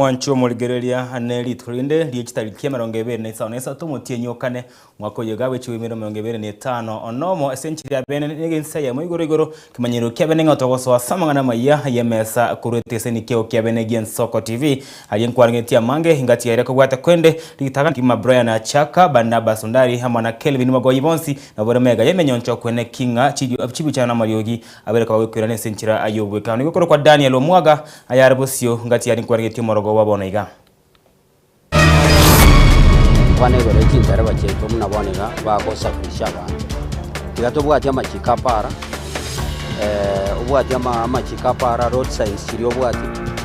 Omwanchi omorigereria ne rituko rinde rie chitariki 25 omotienyi o kane, omwaka oyo iga bw'echiomiro 25 nomo, ase enchera ya bene negensa eyemo igoro igoro, Kemanyerero kia bene ng'a togosoa ase amang'ana amaya y'emesa korwa egeseni kiao kia bene gi'Ensoko TV. Aria nkwarang'etie amange, ingati yaria kobwata kwende, ritang'ani kegima Brian Achaka, Barnabas Ondari amo na Kelvin Magoyi bonsi nabo bare mega y'emenyoncho kwene ki ng'a chibichana na amariogi abere koba goikwerana ase enchera y'obwekano. Nigo korokwa Daniel Omwaga ayare bosio ngati yaria nkwarang'etie omorogo bwa bono iga. Abana igoro ye chintereba chiaito buna bono iga bagosafirisha abanto. Tiga tobwati amachiko a para, obwati ama amachiko a para, road signs chiria obwati,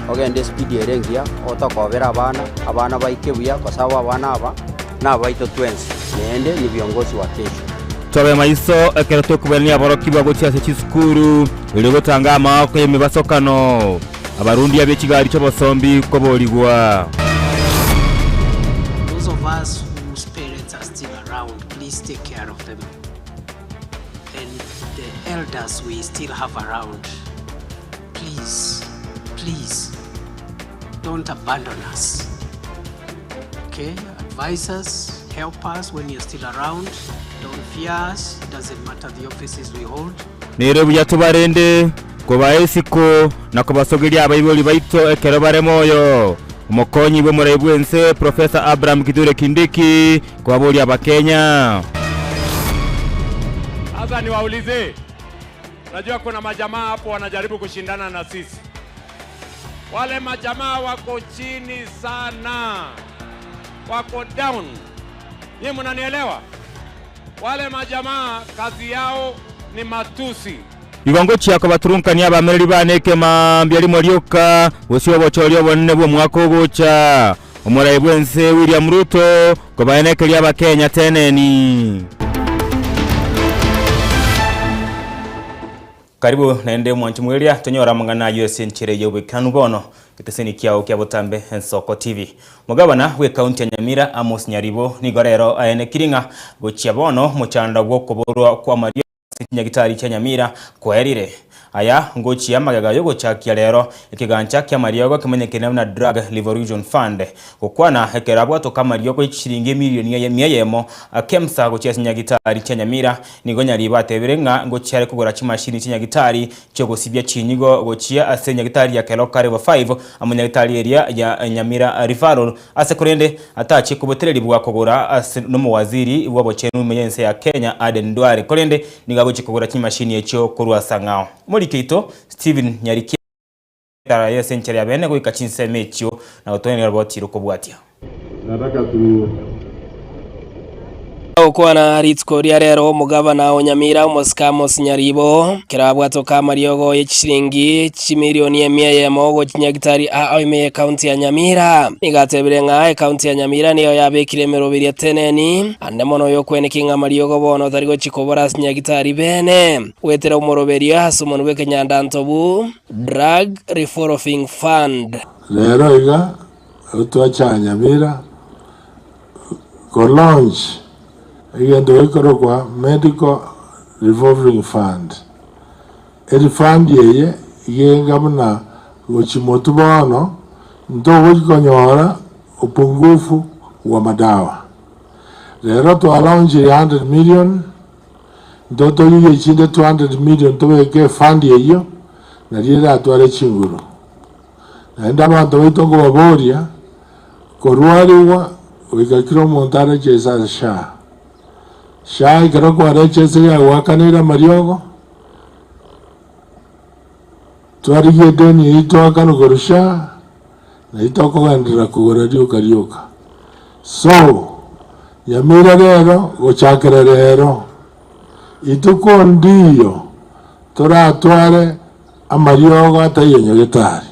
ogende espeed ere engiya, otokobera abana, abana baike buya kwa sababu abana aba, nabaito twensi, naende ni viongozi wa kesho. Tobe maiso ekero tokoberania aborokigwa gochia ase chisukuru, erio gotanga amaoko y'emebasokano. Abarundia be chigari chi'obosombi koborigwa. Those of us whose parents are still around, please take care of them. And the elders we still have around, please, please, don't abandon us. Okay, advise us, help us when you're still around. Don't fear us, it doesn't matter the offices we hold. Nere buya tobarende, kobaa esiko, na kobasogeria abaibori baito ekero bare moyo. Omokonyi bw'omorai bw'ense Professor Abraham Kithure Kindiki kobaboria Abakenya. Sasa niwaulize, najua kuna majamaa hapo wanajaribu kushindana na sisi. Wale majamaa wako chini sana, wako down. Nyinyi mnanielewa? Wale majamaa kazi yao ni matusi. Igo ngochia kobaturunkania abamereri baane ekemambia rimo rioka, gose obochori obonene bw'omwaka ogocha. Omorai bw'ense William Ruto kobaenekeria Abakenya teneni. Karibu naende omwanchi mweria, tonyore amang'ana ayio ase enchera y'oboikeranu bono, Geteseni kiao kia botambe Ensoko TV. Omogabana bw'ekaunti ya Nyamira Amos Nyaribo nigo rero aenekirie ng'a gochia bono omochando bw'okoborwa kw'amariogo ase chinyagitari chia Nyamira kwaerire. Aya ngochia magega y'ogochakia rero ekegancha ki'amariogo kemanyekene buna Drug Revolution Fund. Gokwana ekero abwatoka amariogo ye chishilingi emilioni emia eyemo Kemsa gochia ase chinyagitari chia Nyamira nigo Nyaribo atebire ng'a ngochia are kogora chimashini chinyagitari chi'ogosibia chinyigo gochia ase nyagitari ya Keroka Level 5 amo nyagitari eria ya Nyamira Referral ase korende atachie kobotererigwa kogora ase nomowaziri bw'obochenu ime y'ense ya Kenya Aden Duale korende nigo agochia kogora chimashini echio korwa Sang'ao. Omoriki oito Stephen Nyarikia ase enchera ya bene goika chinsemo echio na gotoeneria roboti rokobwatia. Nataka tu. Gokwana rituko ria rero omogavana o Nyamira omosike Amos Nyaribo ekero abwatoka amariogo ye chishilingi chimilioni emia eyemo gochia nyagitari aa ime ye county ya Nyamira. Nigo atebire ng'a ecounty ya Nyamira niyo yabekire emeroberio eteneni ande mono yokweneki ng'a amariogo bono tari gochia kobora ase nyagitari bene goetera omoroberio ase omonwe bw'ekenyandantobu Drug Revolving Fund. Rero iga twacha Nyamira ko launch egento gekorokwa Medical Revolving Fund. Eri fund eye iga enga buna gochia motwe bono ntogochi konyora upungufu wa madawa. Rero twa launchire 100 million, ntotorigie echinde 200 million tobeke efund eyio nario eratware chinguru. Naende abanto baito nkobaboria, Korwarigwa goika kera omonto areche ase SHA. SHA ekero kwareche ase yagoakaneire amariogo, twarigia edeni eyio twaakana korwa SHA, nario tokogenderera kogora rioka rioka. So, Nyamira rero gochakera rero, ituko ndiyo toratware Amariogo ataiyo nyagetari.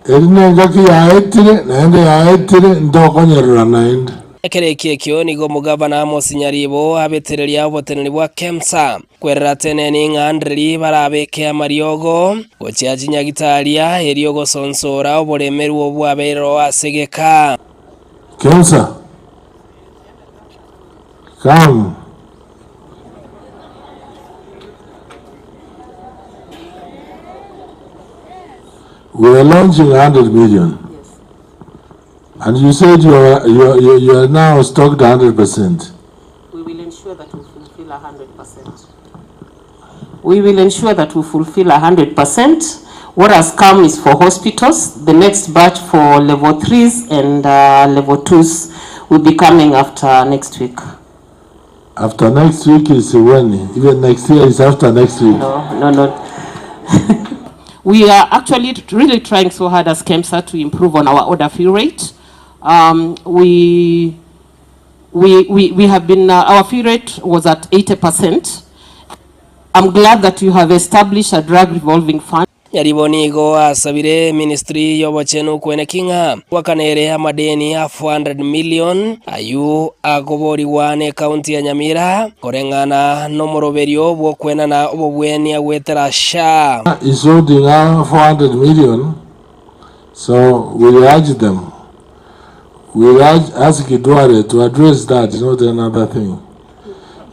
Eri nengaki yaetire, naende yaetire, ntokonyerera naende. Ekero ekio ekio nigo omogavana Amos Nyaribo abetereria oboteneni bwa Kemsa kwerera teneni ng'a ndiri barabeke amariogo gochia chinyagitaria erio gosonsora oboremerwa obwabeire oo ase egeka. Kemsa, come. We are launching 100 million. Yes. And you said you are, you are, you are now stocked 100%. We will ensure that we fulfill 100%. We will ensure that we fulfill 100%. What has come is for hospitals. The next batch for level 3s and level 2s will be coming after next week. After next week is when? Even next year is after next week. No, no, no. We are actually really trying so hard as KEMSA to improve on our order fill rate. We, we, we, we have been, our fill rate was at 80%. I'm glad that you have established a drug revolving fund. Nyaribo nigo asabire eministry y'obochenu kweneki ng'a gwakanere amadeni a 400 million ayio akoborigwa n'ecounty ya Nyamira koreng'ana nomoroberio bw'okwenana obobwenia goetera SHA. Is holding our 400 million, so we urge them, we urge, ask Duale to address that, not another thing.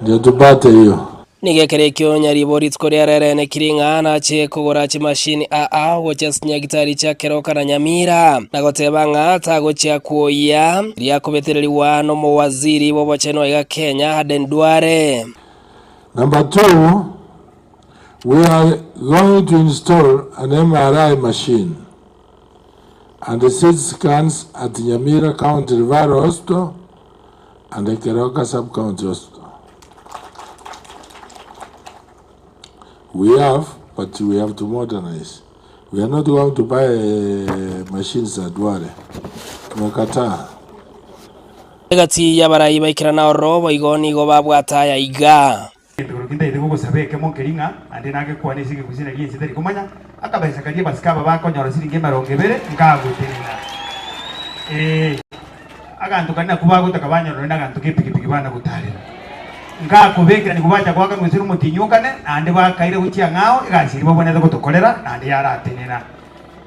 Ndio tupate hiyo. Nigo ekero ekio Nyaribo rituko ria rerenekire ng'a nache kogora chimashini aa gochia ase chinyagitari chia Keroka na Nyamira, na goteba ng'a tagochia kwoyia riakobetererigwa nomowaziri bw'obochenu aiga Kenya Aden Duale. Number two, we are going to install an MRI machine and CT scans at Nyamira County Referral Hospital and the Keroka Sub-County Hospital. We have, but we have to modernize. We are not going to buy machines at Duale. Tumekataa. Egati y'abarai baikerana ororo boigo nigo babwate aya iga. Egento keria kintaete gogosaba ekemo nkeri ng'a naende nagekwane ase egegusi nario ense tari komanya, akabesa karia abasike aba bakonyora siringi emerongo ebere nkagotenena. Ee, aganto karia nakwo bagotaka banyora nonye naganto k'epikipiki bana gotarera. Nkakobekera nigo bacha goakanwa ase omotienyi o kane, naende bakaira gochia ang'ao egasi eria babwenerete gotokorera naende yaratenena.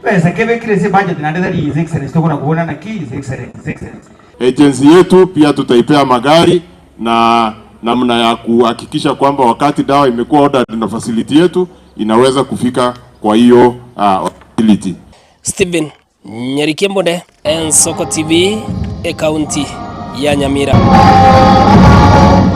Besa kebekire ase ebudget naende tari His Excellency tokona kobuna naki His Excellency, His Excellency. Agency yetu pia tutaipea magari na namna ya kuhakikisha kwamba wakati dawa imekuwa ordered na facility yetu inaweza kufika kwa hiyo facility. Stephen Nyariki Embonde, Ensoko TV, Ekaunti ya Nyamira.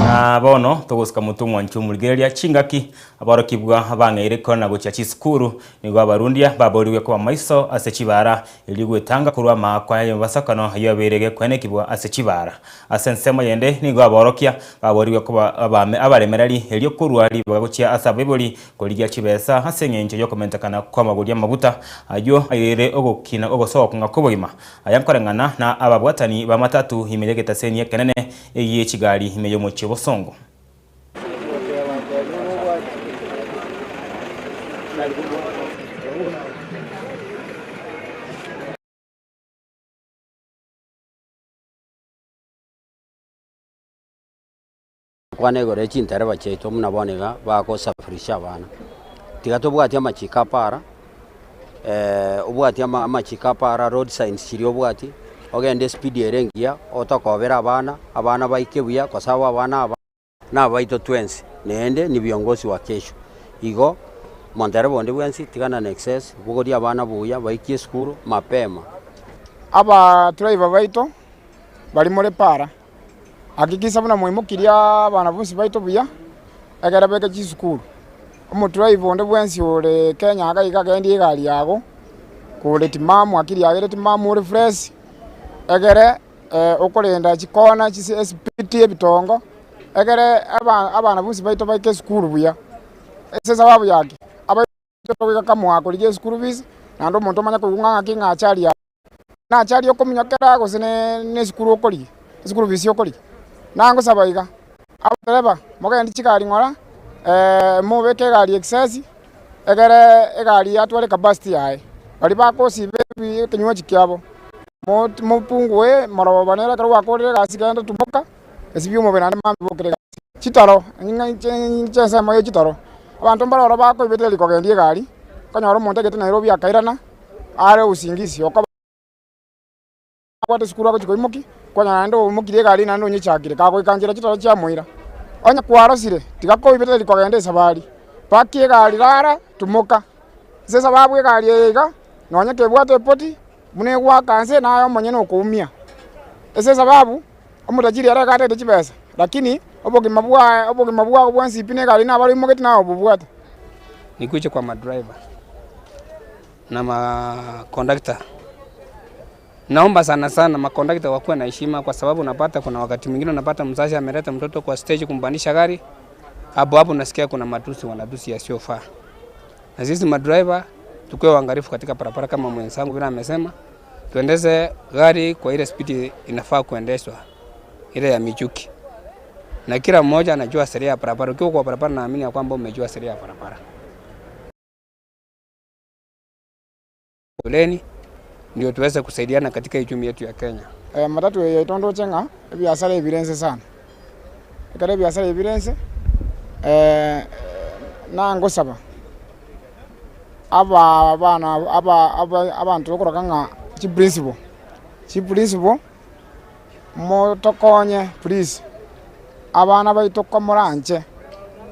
Na bono togosika motwe omwanchi omorigereria chingaki aborokigwa bang'eire korana gochia chisukuru nigo abarundia baborigwe koba maiso ase chibara erio gwetanga korwa amaakwa y'emebasakano ayio abeire gekwenekigwa ase chibara. Ase ensemo yende nigo aborokia baborigwe koba abame abaremereri erio korwa ribaga gochia ase abaibori korigia chibesa ase engencho y'okomentekana kw'amagori y'amaguta ayio airire ogokina ogosokong'a kw'obogima. Aya nkoreng'ana na ababwatani b'amatatu ime y'egetaseni ekenene gie chigari ime y'omochie o Bosongo. Kwana igoro ye chintereba chiaito buna bono iga bagosafirisha abana. Tiga tobwati amachiko a para, obwati amachiko a para, road signs chiria obwati, ogende espeed ere engiya, otokobera abana, abana baike buya kwa sababu abana aba nabaito twensi, naende ni viongozi wa kesho. Igo, montereba onde bwensi, tigana na excess, bogoria abana buya, baikie esukuru mapema. Aba driver baito baria more para, Hakikisa buna mwaimokirie abana bonsi baito buya, ekero beke chisukuru. Omodriver onde bwensi ore Kenya iga iga agendie egari yago, kore timamu akiri yago ere timamu ore fresh, egere okorenda chikona chise esipiti ebitongo, egere aba abana bonsi baito baike esukuru buya. Ase esababu ya ki? Abaibori togoika kamoa korigia eschool fees, naende omonto omanye koigwa ng'a ng'aki ng'a achari aa. Nachari okominyokera gose nesukuru okorigia, esukuru fees okorigia. Nagosaba iga, abatereba mogende chigari ng'ora, mobeke egari excess, egere egari yatware capacity yaye. Baria bagosiba ebi ekenywaji kiabo, mopungue morogoba nere ekero gwakorire egasi genda tumoka, esibie omobere naende mambia obokere egasi. Chitaro, inche ensemo ye chitaro, abanto mbare ororo bakoibetereria kogendia egari, okonyora omonto agete Nairobi akairana. Are usingisi okoba abwate esukuru agochia koimokia, kwanyora naende oimokirie egari naende onyechakire, kagoika nchera chitoro chiamoira. Onye kwarosire, tiga koibetereria kogenda esabari, pakia egari rara, tumoka. Ase esababu egari eye iga, Nonya kebwate epoti, buna egwaka nse naye omonyene okoumia. Ase esababu, omotajiri ere iga atagete chibesa, lakini obogima bwaye obogima bwago bwensi pi na egari nabo oimogeti naye obobwate. Nikuche kwa madriver na makondakta. Naomba sana sana makondakta wakuwe na heshima, kwa sababu unapata kuna wakati mwingine unapata mzazi ameleta mtoto kwa stage kumpandisha gari, hapo hapo unasikia kuna matusi, wanatusi yasiyofaa. Na sisi madriver tukuwe waangalifu katika barabara, kama mwenzangu vile amesema, tuendeshe gari kwa ile spidi inafaa kuendeshwa, ile ya michuki, na kila mmoja anajua sheria ya barabara. Ukiwa kwa barabara, naamini ya kwamba umejua sheria ya barabara. Poleni ndio tuweze kusaidiana katika uchumi yetu ya Kenya. Matatu eye yaito ndoche ng'a ebiasara ebire nse sana, ekero ebiasara ebire nse nangosaba aba abana aba aba abanto okoroka ng'a chiprinciple, chiprinciple motokonye please, abana baito komoranche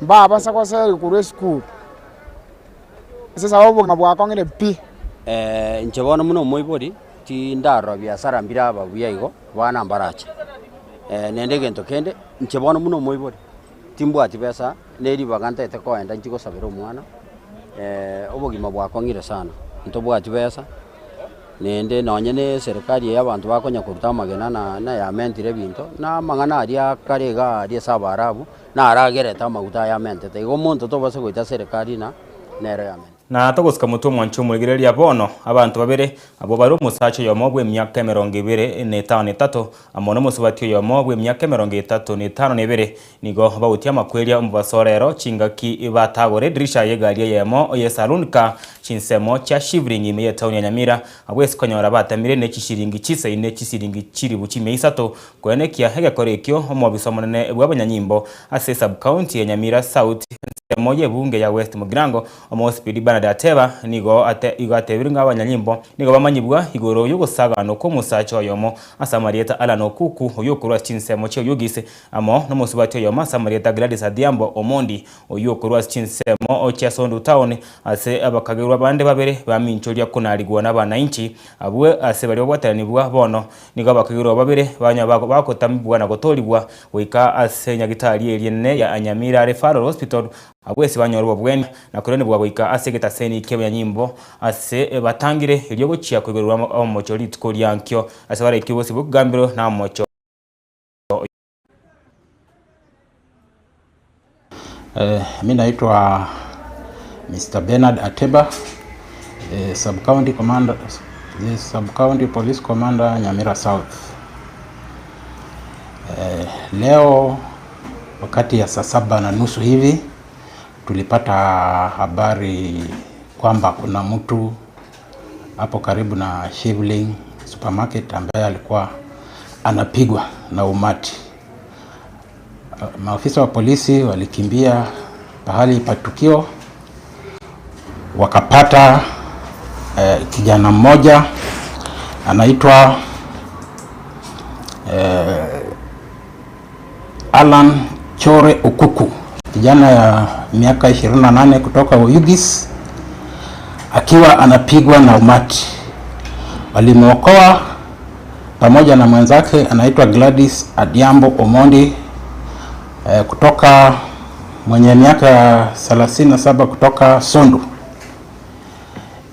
mbabasa goseria korwa esukuru. Ase esababu obogima bwakong'ire pi. Inche bono buna omoibori, tindarora biasara mbire aba buya igo, abana mbarache. Naende egento kende, inche bono buna omoibori, timbwati besa, na eribaga ntagete koenda nchie gosabera omwana, obogima bwakong'ire sana, ntobwati besa, naende nonye na eserikari eye abanto bakonya koruta amagena na nayamentire ebinto, na amang'ana aria akare iga aria ase abaarabu. Naragerete amaguta aya amentete, igo omonto tobasa goita serikali na nero yamentete. Na togosika motwe omwanche omorigereria bono, abanto babere, abwo bare omosacha oyomo bw'emiaka emerongo ebere na etano na etato, amo nomosubati oyomo bw'emiaka emerongo etato na etano na ebere, nigo bagotia amakweria omobaso rero chingaki batagora edirisha y'egari eyemo y'esaloon car chinsemo chia Shivling ime y'etaoni ya Nyamira, abwo ase konyora batamire ne chishiringi chisaine chisiringi chilifu chimia isato Koenekia egekora ekio, omobisa omonene bw'abanyanyimbo ase esub-county ya Nyamira South, ensemo y'ebunge ya West Mugirango, Omosipidi Bernard Ateba, nigo igo atebire ng'a abanyanyimbo nigo bamanyibwa igoro y'ogosaganwa kw'omosacha oyomo ase amarieta Allan Okuku oyio okorwa ase chinsemo chia Oyugis amo nomosubati oyomo ase amarieta Gladys Adhiambo Omondi oyio okorwa ase chinsemo chia Sondu Town ase abakagerwa bande babere baminchoria konarigwa n'abanainchi abwo ase baria babwatananibwa bono Nigo abakegirwe babere banywa bagotamigwa na gotoorigwa goika ase nyagitari eria enene ya Nyamira Referral Hospital, abwo ase banyora obobwenia na koiranigwa goika ase egetaseni ki'abanyanyimbo ase batangire erio gochia koigorerwa omocho rituko ria ankio ase baraikigwe bosio bw'ekegambero na omocho. Mi naitwa Mr. Bernard Ateba, the sub-county commander, the sub-county police commander Nyamira South. Leo wakati ya saa saba na nusu hivi tulipata habari kwamba kuna mtu hapo karibu na Shivling supermarket ambaye alikuwa anapigwa na umati. Maafisa wa polisi walikimbia pahali pa tukio wakapata eh, kijana mmoja anaitwa eh, Alan Chore Okuku, kijana ya miaka 28 kutoka Oyugis akiwa anapigwa na umati. Walimwokoa pamoja na mwenzake anaitwa Gladys Adhiambo Omondi eh, kutoka mwenye miaka 37 kutoka Sondu.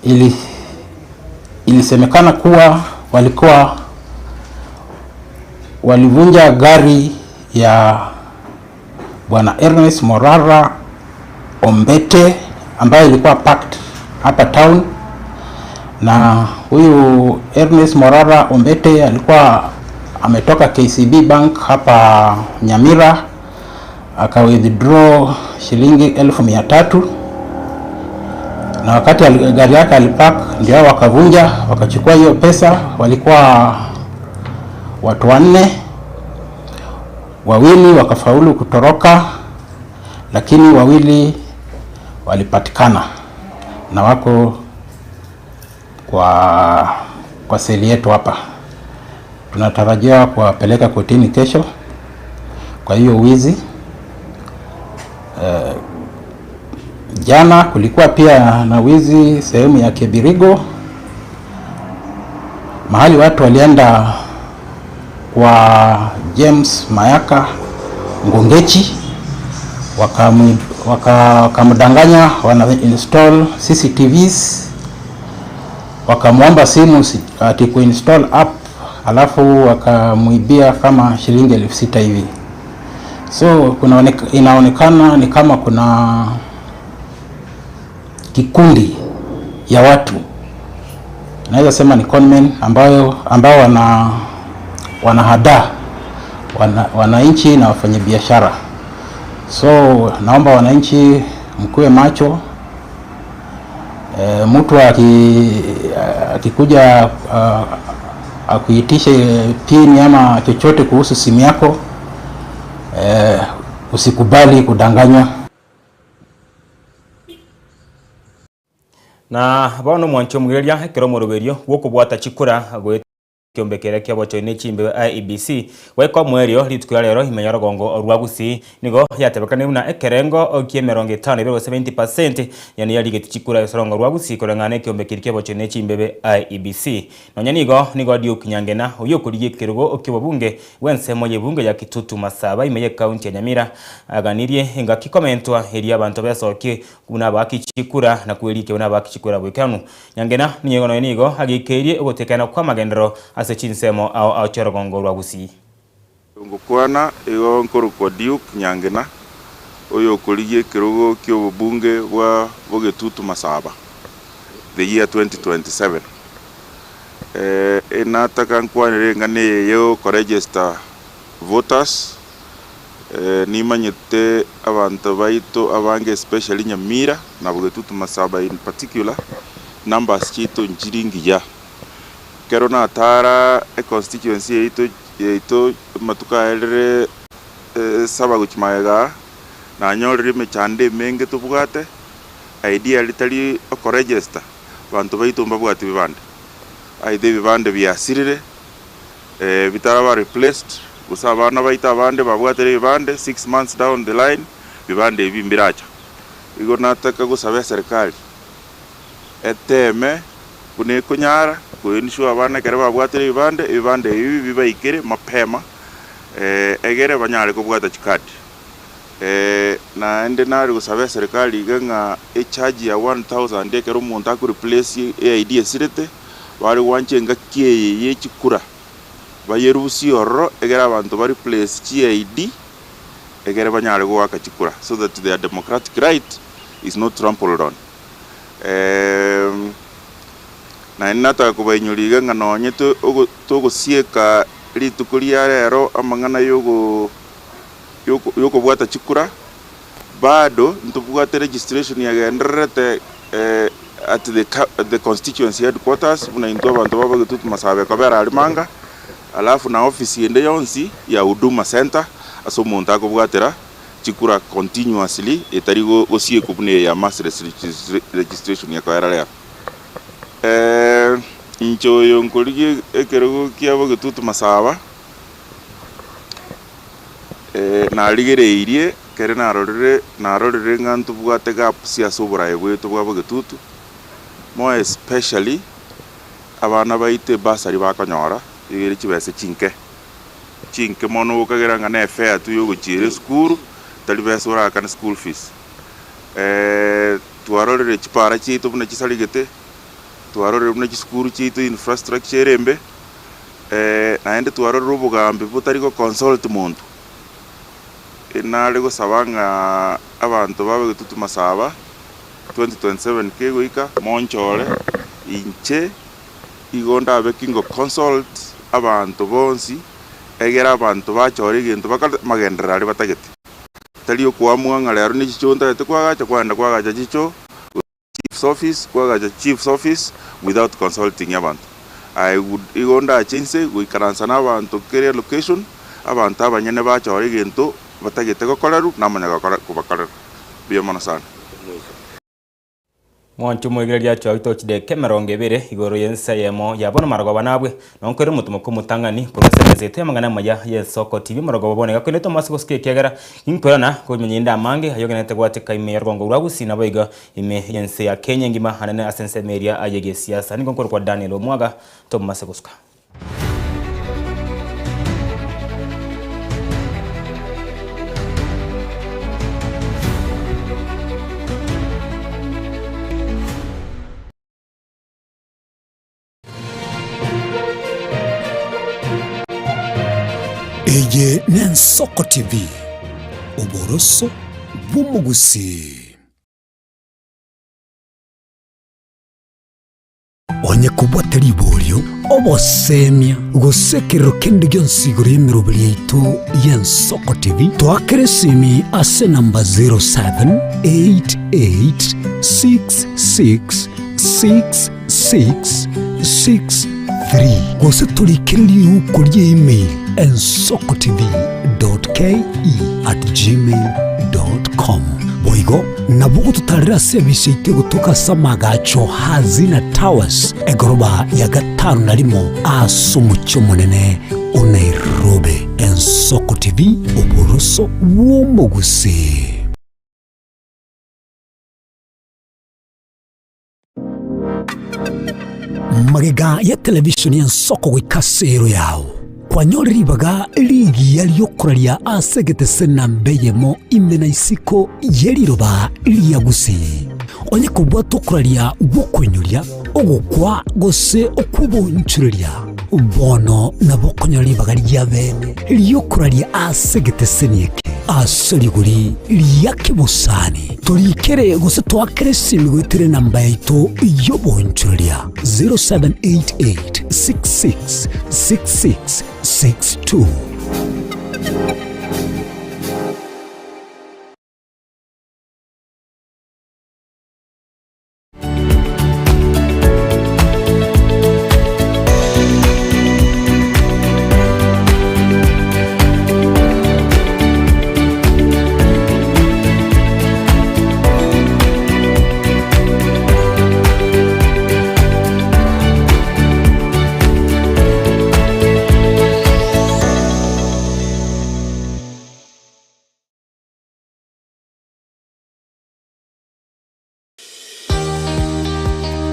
Ili ilisemekana kuwa walikuwa walivunja gari ya Bwana Ernest Morara Ombete ambayo ilikuwa parked hapa town, na huyu Ernest Morara Ombete alikuwa ametoka KCB Bank hapa Nyamira aka withdraw shilingi 300,000 na wakati gari yake alipark, ndio wakavunja wakachukua hiyo pesa. Walikuwa watu wanne, wawili wakafaulu kutoroka, lakini wawili walipatikana na wako kwa seli yetu hapa. Tunatarajia kuwapeleka kotini kesho kwa hiyo wizi. Jana kulikuwa pia na wizi sehemu ya Kebirigo. Mahali watu walienda kwa James Mayaka Ngongechi wakamdanganya wana install CCTVs, wakamwomba simu ati kuinstall app, alafu wakamwibia kama shilingi 6,000 hivi. So inaonekana ni kama kuna kikundi ya watu, naweza sema ni conmen, ambao wanahadaa wananchi na wafanyabiashara. So naomba wananchi mkuwe macho. Mtu akikuja akuitishe pin ama chochote kuhusu simu yako, usikubali kudanganywa. Na bono mwancho mugeria ekero moroberio gokobwata chikura goetiombekere kia bocho ne chimbe IEBC weko mwerio rituko rero imenya rogongo rwa Gusii nigo yatebekane buna ekerengo kie mirongo etano ibere gose 70% yani yarigeti chikura esorongo rwa Gusii koreng'ana ekiombekere kia bocho ne chimbebe IEBC. Nonya nigo nigo Duke Nyangena oyo okorigia ekerogo okiobobunge bw'ensemo y'ebunge ya Kitutu Masaba ime ye county ya Nyamira aganirie engaki komentwa eria abanto besokie buna abaki chikura na kwerike buna abaki chikura bwekanu. Nyangena nigo noyo nigo agikeirie ogotekana kwa magendero ase chinsemo ao ao chiorogongo rwa Gusii. Ngokwana igo nkorokwa Duke Nyangena oyo okorigia ekerogo ki'obobunge bwa Bogetutu Masaba the year 2027. Enataka nkwanere eng'ana eye yokoregister voters. Nimanyete abanto baito abange especially Nyamira na Bogetutu Masaba in particular numbers chiaito nchiri ngiya. Kero natara econstituency yaito yaito amatuko aerire saba gochia magega nanyorire emechando emenge tobwate ideally tari okoregister banto baito mbabwati bibande. Aidha ebibande biasirire bitaraba replaced gose abana baito abande babwatire ebibande 6 months down the line bibande ebi mbiracha. Igo nataka gosaba eserikali eteme buna ekonyara koensure abana ekero babwatire ebibande, ebibande ebi bibaikere mapema egere banyare kobwata chikadi. Naende nare gosaba eserikali iga ng'a echarge ya 1000 ekero omonto akoreplace eID esirete bare gwancha engaki eye ye chikura bayerusie ororo egere abanto bareplace chiID egere banyare goaka chikura so that their democratic right is not trampled on. Naende nataka kobainyoria iga ng'a nonye togosieka rituko ria rero amang'ana yokobwata chikura, bado ntobwate registration yagendererete at the constituency headquarters buna intwe abanto ba Bogetutu Masabe ekobera aria Manga, alafu na ofisi ende yonsi ya Huduma Centre ase omonto akobwatera chikura continuously etari gosiekwa buna eye ya mass registration ekoera rero. Inche oyo nkorigia ekerogo kia Bogetutu Masaba, narigereirie ekere narorire narorire ng'a ntobwate gaps ase oborayi bwaito bwa Bogetutu, more especially abana baito ebursary bakonyora iga ere chibesa chinke, chinke mono gokagera ng'a na efare tu ya ogochiera esukuru, tari besa orakane school fees. Twarorire chipara chiaito buna chisarigete, twarorire buna chisukuru chiaito infrastructure ere embe, naende twarorire obogambi botari go consult monto. Nare gosaba ng'a abanto babe Getutu Masaba 2027 kegoika monchore inche igo ndabe ki ngo consult abanto bonsi egere abanto bachore egento bakore amagenderero aria batagete. Tari okoamua ng'a rero ne chichoo ntagete koagacha kwagenda koagacha chichoo chief's office koagacha chief's office without consulting abanto. I would igo ndache inse goikaransa na abanto kera elocation, abanto abanyene bachore egento batagete gokorerwa namanya gokora kobakorera. Mbuya mono sana. Mwanche omoigereria achwagete chidakika 20 igoro y'ense eyemo ya bono marogoba nabwe. Nonkoire omotomoko omotang'ani korwa ase emesa yaito y'amang'ana amaya y'ensoko TV marogoba bono iga koinete omwase gosika ekiagera inkoirana komenya inde amange ayogenete gwateka ime y'orogongo rwa Gusii naboigo ime y'ense ya Kenya engima anene ase ensemo eria y'egesiasa. Nigo nkorokwa Daniel Omwaga tomase gosuka. Eye n'Ensoko TV, oboroso bw'omogusii. Onye kobwate riborio, obosemia, gose ekerero kende gionsi igoro y'emeroberi yaito y'Ensoko TV, toakere esimi ase enamba 0788666663 gose torikere riuko rie email ensokotv.ke@gmail.com. Boigo Nabo gototarera ase ebise yaito egotoka ase amagacho Hazina Towers, egoroba ya gatano na rimo ase omochie omonene o Nairobi. Ensoko TV, oboroso bw'omogusii. Magega ya televisheni y'ensoko goika ase ero yao, kwanyore ribaga rigiya ri'okoraria ase egetese namba eyemo ime na isiko ye riroba ria Gusii. Onye kobwata okoraria gw'okoinyoria, ogokwa gose okw'obonchoreria, bono nabo okonyora ribaga ria bene ri'okoraria ase egeteseni eke ase rigori ria kebosani. Torikere gose toakere esimi goetera enamba yaito y'obonchoreria 0788 66 66 62.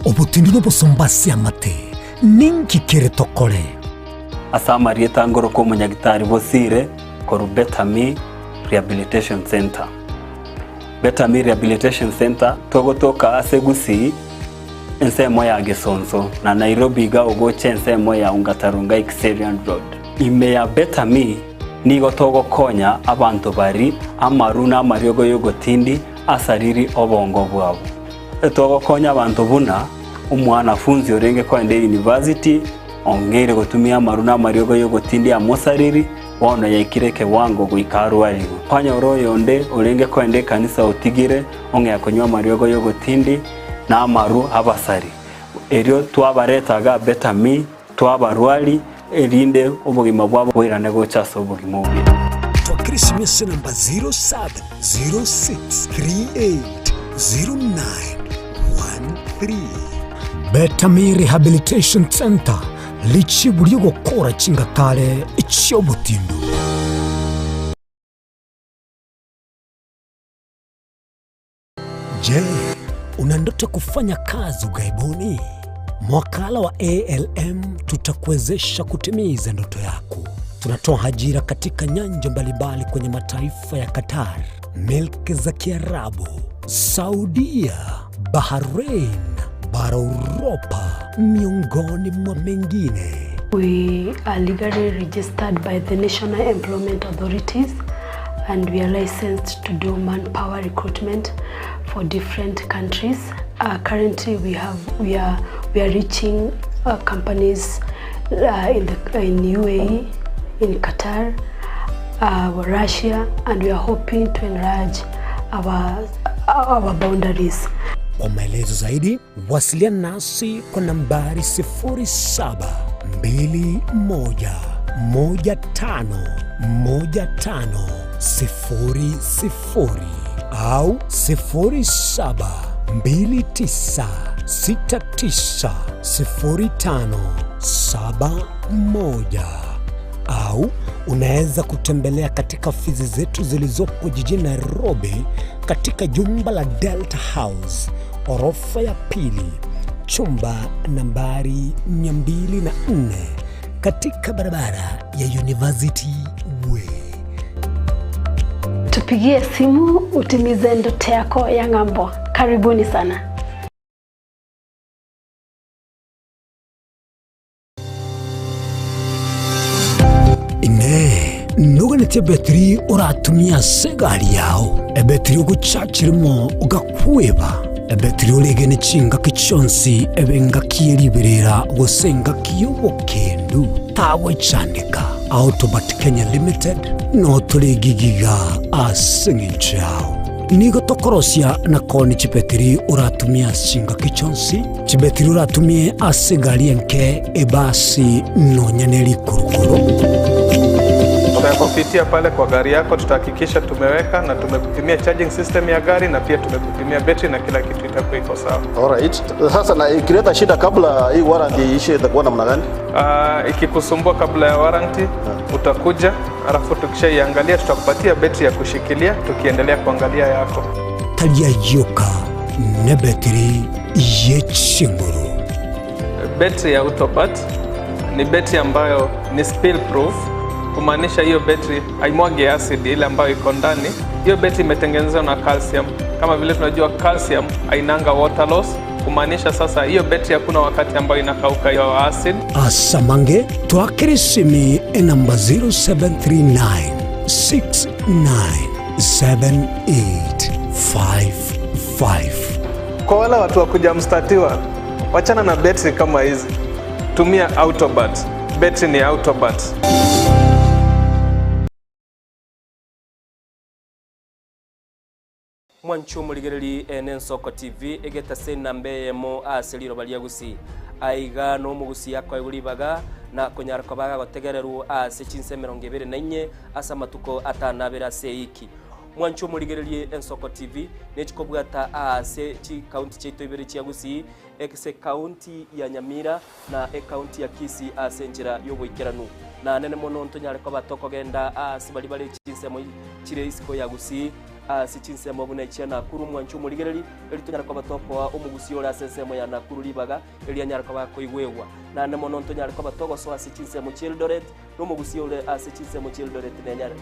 Obotindi nobosomba ase amate, ninki kere tokore? Ase amarieta ngoroka omonyagitari Bosire korwa Better Me Rehabilitation Centre. Better Me Rehabilitation Centre togotoka ase Gusii ensemo ya Gesonso na Nairobi iga ogocha ensemo ya Ongata Rongai Kiserian Road. Ime ya Better Me nigo togokonya abanto bari amaru na amariogo y'ogotindi asariri obongo bwabo. Togokonya abanto buna omwanafunzi orenge koenda eyunivasiti ong'eire gotumia amaru na amariogo y'ogotindia amosariri, bono yaikire ekewango goika arwarigwe. Kwanyora oyonde orenge koenda ekanisa otigire ong'ea konywa amariogo y'ogotindi na amaru abasari. Erio twabareta iga Betami, twabarwari, erinde obogima bwabo boirane gocha ase obogima obuya. Twakera esimi ase enamba 0706380913. Betami Rehabilitation Centre, richibu ri'ogokora chingatare chi'obotindu. Je, una ndoto ya kufanya kazi ughaibuni? Mwakala wa ALM tutakuwezesha kutimiza ndoto yako. Tunatoa ajira katika nyanja mbalimbali kwenye mataifa ya Qatar, milki za Kiarabu, Saudia, Bahrain, bara Uropa, miongoni mwa mengine. We are legally registered by the National Employment Authorities and we are licensed to do manpower recruitment for different countries. Uh, currently we have we are we are reaching uh, companies uh, in the in UAE, in Qatar, uh, Russia and we are hoping to enlarge our our boundaries. Kwa maelezo zaidi wasiliana nasi kwa nambari 0721151500 au 2969 0571 au unaweza kutembelea katika ofisi zetu zilizopo jijini Nairobi katika jumba la Delta House orofa ya pili chumba nambari 204 katika barabara ya University Way. Tupigie simu utimize ndoto yako ya ng'ambo. Karibuni sana. Inee! Noganetie ebetiri oratumie ase egari yao, ebetiri ogochachirimo ogakweba, ebetiri oregene chingaki chionsi ebe engaki ye riberera gose engaki y'obokendu? Tagwechandeka. Autobat Kenya Limited notore gigiga ase eng'encho yao. Nigo tokorosia na koonia chibetiri oratumie ase chingaki chionsi, chibetiri oratumie ase egari enke, ebasi, nonya ne rikurukuru. Tutakupitia pale kwa gari yako, tutahakikisha tumeweka na tumekupimia charging system ya gari na pia tumekupimia betri na kila kitu itakuwa iko sawa. Alright. Sasa na ikileta shida kabla hii warranty iishe itakuwa namna gani? Ikikusumbua kabla ya warranty utakuja, alafu tukishaiangalia tutakupatia betri ya kushikilia tukiendelea kuangalia yako. Tari ayio nebetiri ye chinguru. Betri ya Autobat ni betri ambayo ni spill proof, kumaanisha hiyo betri haimwagi acid ile ambayo iko ndani. Hiyo betri imetengenezwa na calcium. Kama vile tunajua calcium hainanga water loss, kumaanisha sasa hiyo betri hakuna wakati ambayo inakauka hiyo acid. Asamange twakere esimi enamba 0739 697855. Kwa wale watu wa kuja mstatiwa, wachana na betri kama hizi, tumia Autobat. Betri ni Autobat. Mwanche omorigereri ene Ensoko TV egetase enamba eyemo ase riroba ria Gusii. Aiga nomogusii akoegwa ribaga na konyara koba agotegererwa ase chinsa emerongo ebere na inye ase amatuko atano abere ase eiki. Mwanche omorigererie Ensoko TV nechikobwata aase chikaunti chiaito ibere chia Gusii ase ekaunti ya Nyamira na ekaunti ya Kisii ase enchera y'oboikeranu. Na nene mono ntonyare koba tokogenda aase baria bare chinsemo chire isiko ya Gusii ase chinsemo buna echia Nakuru mwanche omorigereri eri tonyare koba tokoa omogusii ore ase ensemo ya Nakuru ribaga eri anyare koba akoigwegwa. Naende mono ntonyare koba togosoa ase chinsemo chia Eldoret na omogusii ore ase chinsemo chia Eldoret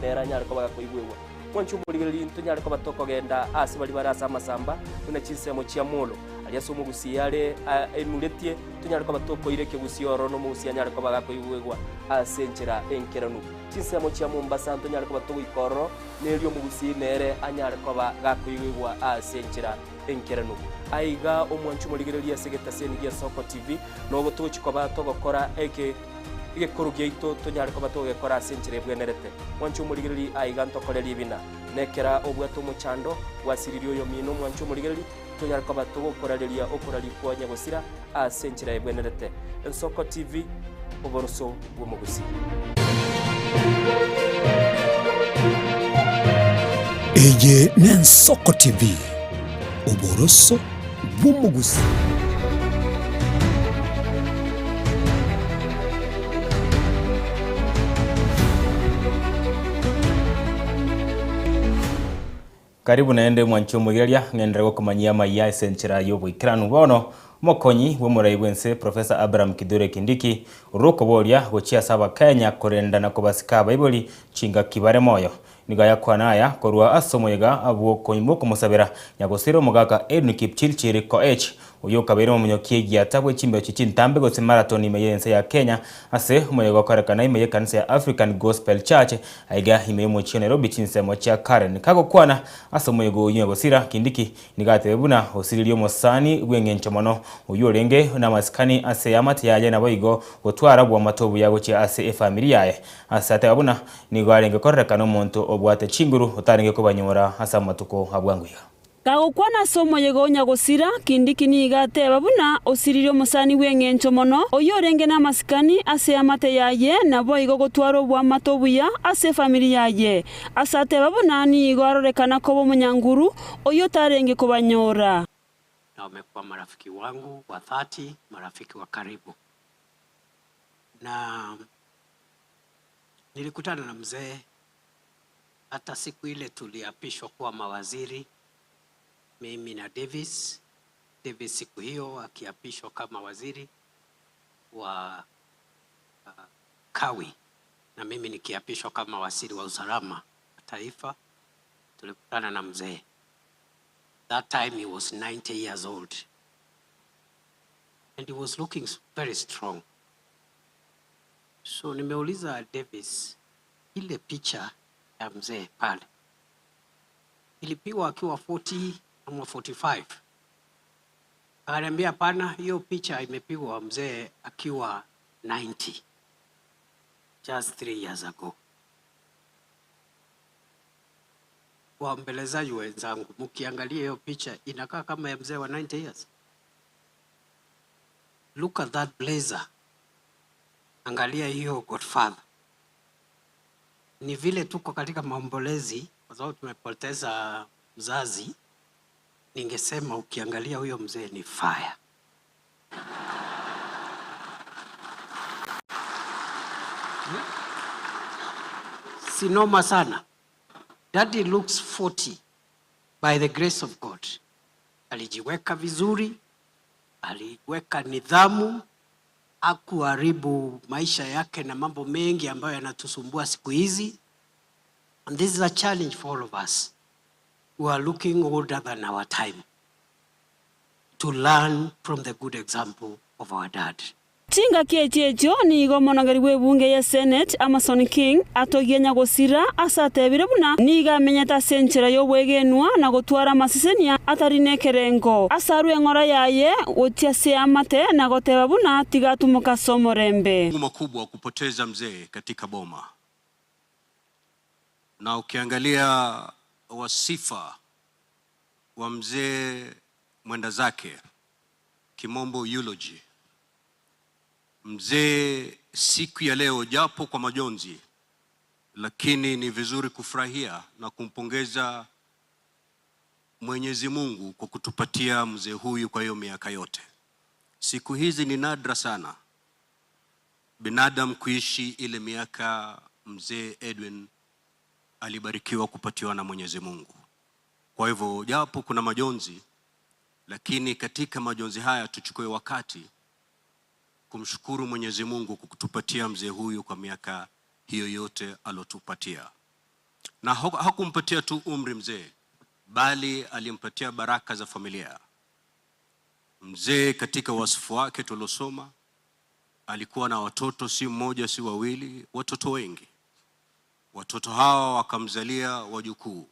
nere anyare koba gakoigwegwa. Mwanche omorigereria ntonyare koba tokogenda ase baria bare ase amasamba, buna chinsemo chia Molo, aria ase omogusii are aimuretie, tonyare koba tokoira ekegusii ororo na omogusii anyare koba gakoigwegwa ase enchera enkeranu. Chinsemo chia Mombasa ntonyare koba togoika ororo, na erio omogusii nere anyare koba gakoigwegwa ase enchera enkeranu. Aiga omwanche omorigereria ase egetaseni gia Soko TV, nobo togochia koba togokora eke. Egekoro giaito tonyare koba togegekora ase enchera ebwenerete. Mwanche omorigereria aiga ntokore ribina. Nekera obwate omochando, gwasiririe oyomino mwanche omorigereria, tonyare koba togokorareria okoraria kwa nyagosira ase enchera ebwenerete. Ensoko TV, oboroso bw'omogusii. Eye n'Ensoko TV, oboroso bw'omogusii. Karibu naende mwanche omoigereria, ng'enderere gokomanyia amaiya ase enchera y'oboikeranu. Bono, omokonyi bw'omorai bw'ense Professor Abraham Kithure Kindiki orure okoboria gochia ase Abakenya korenda na kobasika abaibori chingaki bare moyo. Nigo ayakwana aya korwa ase omoyega bw'okomosabera nyagosira omogaka Edwin Kipchirchir Koech, oyio okabeire omomonyoki egiata bwe chimbeche chintambe gose marathon ime y'ense ya Kenya ase omoyega okorekana ime y'ekanisa ya African Gospel Church aiga ime y'omochie o Nairobi chinsemo chia Karen. Kagokwana ase omoyega oyio nyagosira, Kindiki nigo atebe buna osiririe omosani bw'engencho mono oyio orenge namasikani ase eamate yaye naboigo gotwara obwamate obuya gochia ase efamiri yaye. Ase ateba buna nigo arenge kororekana omonto obwate chinguru otarenge kobanyora ase amatuko a bwango iga. Gagokwana ase omoyega o nyagosira, Kindiki nigo ateba buna osiririe omosani bw'engencho mono, oyio orenge namasikani ase eamate yaye naboigo gotwara oboamate obuya ase efamiri yaye. Ase ateba buna nigo arorekana koba omonyanguru oyio otarenge kobanyora. na wamekuwa marafiki wangu wa dhati, marafiki wa karibu. Na nilikutana na mzee hata siku ile tuliapishwa kuwa mawaziri, mimi na Davis. Davis siku hiyo akiapishwa kama waziri wa Kawi na mimi nikiapishwa kama waziri wa usalama wa taifa, tulikutana na mzee. That time he was 90 years old and he was looking very strong. So nimeuliza Davis, ile picha ya mzee pale ilipigwa akiwa 40 ama 45? Akaniambia hapana, hiyo picha imepigwa mzee akiwa 90 just 3 years ago. Waombelezaji wenzangu, mkiangalia hiyo picha inakaa kama ya mzee wa 90 years. Look at that blazer, angalia hiyo Godfather. Ni vile tuko katika maombolezi kwa sababu tumepoteza mzazi. Ningesema ukiangalia huyo mzee ni fire. Si noma sana. Daddy looks 40 by the grace of God. Alijiweka vizuri, aliweka nidhamu, hakuharibu maisha yake na mambo mengi ambayo yanatusumbua siku hizi. And this is a challenge for all of us who are looking older than our time to learn from the good example of our dad. Chingaki echi echio nigo omonogeri bw'ebunge ya Senate, Amason King, atogia nyagosira ase atebire buna nigo amenyete ase enchera y'obwegenwa na gotwara amasesenia atari nekerengo. Ase arue eng'ora yaye gochia ase eamate na goteba buna tiga atumoke ase omorembe. Makubwa kupoteza mzee katika boma, na ukiangalia wasifa wa mzee mwenda zake, kimombo eulogy, mzee siku ya leo, japo kwa majonzi, lakini ni vizuri kufurahia na kumpongeza Mwenyezi Mungu kwa kutupatia mzee huyu kwa hiyo miaka yote. Siku hizi ni nadra sana binadamu kuishi ile miaka mzee Edwin alibarikiwa kupatiwa na Mwenyezi Mungu. Kwa hivyo japo kuna majonzi, lakini katika majonzi haya tuchukue wakati kumshukuru Mwenyezi Mungu kwa kutupatia mzee huyu kwa miaka hiyo yote alotupatia. Na hakumpatia tu umri mzee, bali alimpatia baraka za familia. Mzee katika wasifu wake tuliosoma alikuwa na watoto si mmoja si wawili, watoto wengi. Watoto hawa wakamzalia wajukuu,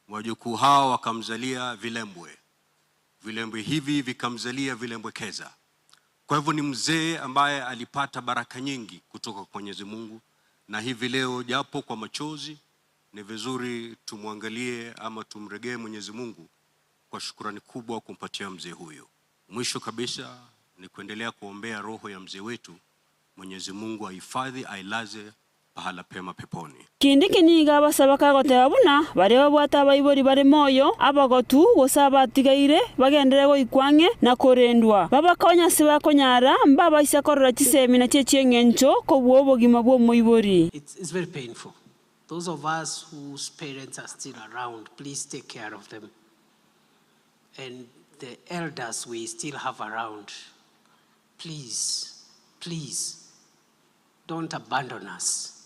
wajukuu hawa wakamzalia vilembwe, vilembwe hivi vikamzalia vilembwekeza. Kwa hivyo ni mzee ambaye alipata baraka nyingi kutoka kwa Mwenyezi Mungu, na hivi leo japo kwa machozi, ni vizuri tumwangalie ama tumregee Mwenyezi Mungu kwa shukrani kubwa kumpatia mzee huyu. Mwisho kabisa ni kuendelea kuombea roho ya mzee wetu, Mwenyezi Mungu ahifadhi, ailaze pahala pema peponi. Kindiki nigo abasaba kagoteba buna baria babwate abaibori bare moyo, abagotu, gose abatigaire, bagenderere goikwa ang'e na korendwa. Babakonye ase bakonyara, mbabaisa korora chisemi nachio echi'engencho kobua obogima bw'omoibori. It's, it's very painful. Those of us whose parents are still around, please take care of them. And the elders we still have around, please, please, don't abandon us.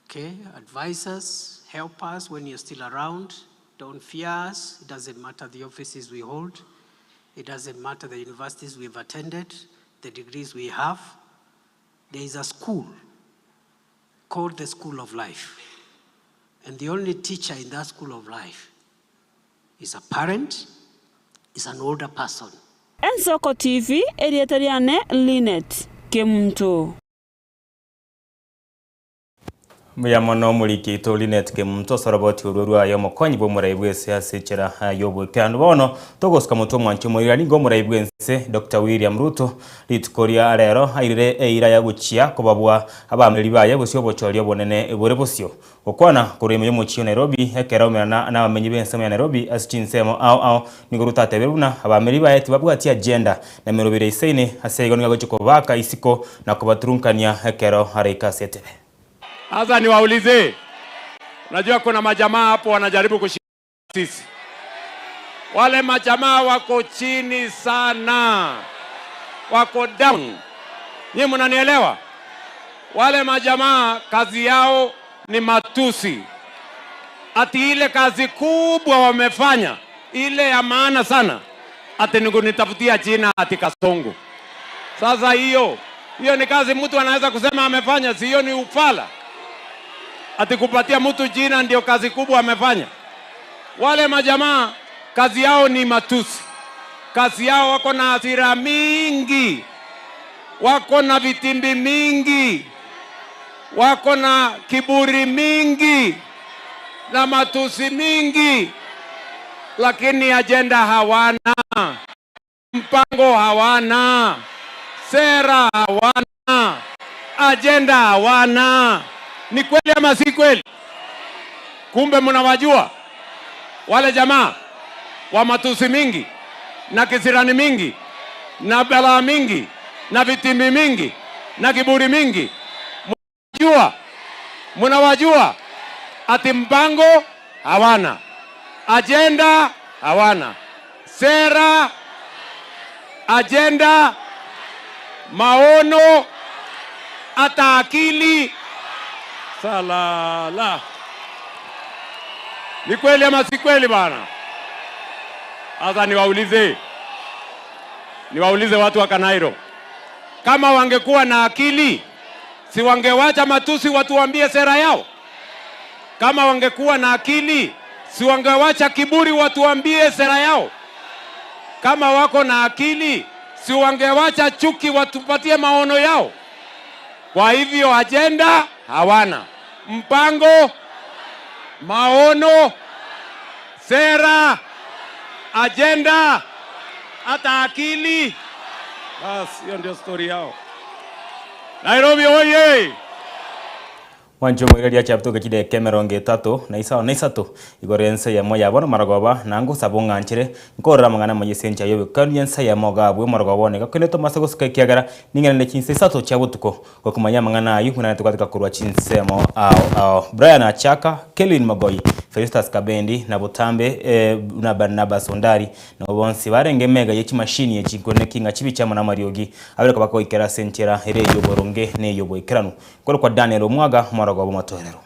Okay, advise us, help us when you're still around. Don't fear us. It doesn't matter the offices we hold. It doesn't matter the universities we've attended, the degrees we have. There is a school called the School of Life. And the only teacher in that school of life is a parent, is an older person. Ensoko TV, erieta riane Linet Kemunto. Mbuya mono omoriki oito Linet Kemunto ase oroboti orwo rwaye omokonyi bw'omorai bw'ense ase echera y'oboikeranu. Bono togosuka motwe omwanchi omoirani nigo omorai bw'ense Doctor William Ruto rituko ria rero airire eira ya gochia kobabua abameri baye bosio obochori obonene bore bosio. Gokwana korwa ime y'omochie o Nairobi ekero aumerana nabamenyi b'ensemo ya Nairobi ase chinsemo ao ao nigo Ruto atebire buna abameri baye tibabwati agenda na emeroberi eisaine ase igo nigo agochia kobaaka isiko na kobaturunkania ekero araike ase etebe. Sasa niwaulize, unajua kuna majamaa hapo wanajaribu kushindana sisi. Wale majamaa wako chini sana, wako down. Nyinyi mnanielewa? Wale majamaa kazi yao ni matusi, ati ile kazi kubwa wamefanya ile ya maana sana, ati ni kunitafutia jina ati Kasongo. Sasa hiyo hiyo ni kazi mtu anaweza kusema amefanya? Si hiyo ni ufala? Ati kupatia mtu jina ndio kazi kubwa amefanya? Wale majamaa kazi yao ni matusi, kazi yao wako na hasira mingi, wako na vitimbi mingi, wako na kiburi mingi na matusi mingi, lakini ajenda hawana, mpango hawana, sera hawana, ajenda hawana. Ni kweli ama si kweli? Kumbe mnawajua wale jamaa wa matusi mingi na kisirani mingi na balaa mingi na vitimbi mingi na kiburi mingi. Mnajua, mnawajua ati mpango hawana, ajenda hawana, sera, ajenda, maono, hata akili. Salala. Ni kweli ama si kweli bana? Sasa niwaulize, niwaulize watu wa Kanairo, kama wangekuwa na akili, si wangewacha matusi watuambie sera yao? Kama wangekuwa na akili, si wangewacha kiburi watuambie sera yao? Kama wako na akili, si wangewacha chuki watupatie maono yao? Kwa hivyo ajenda hawana, mpango, maono, sera, ajenda, hata akili. Bas, hiyo ndio story yao. Nairobi oye! Mwanche omoireria chiabitoke chideka emerongo etato na isano na isato igoro ense eyemo ya bono marogoba na ngosaba ong'anchere nkorora amang'ana amaya ase enchera y'obokani ense eyemo iga abwo omorogoba one gakende tomase gosuka ekiagera ning'enene chinsa isato chia botuko gokomanya amang'ana ayio buna togotaka korwa chinsemo ao ao Brian Achaka, Kelvin Mogoi, Felistus Kabendi na botambe eh, na Barnabas Ondari Nabo bonsi barenge emega ye chimashini echi nkorende ki ng'a chibiche amo namariogi abere koba kogoikera ase enchera ere ey'oboronge na ey'oboikeranu. Korokwa Daniel omwaga omorogoba omotoereru.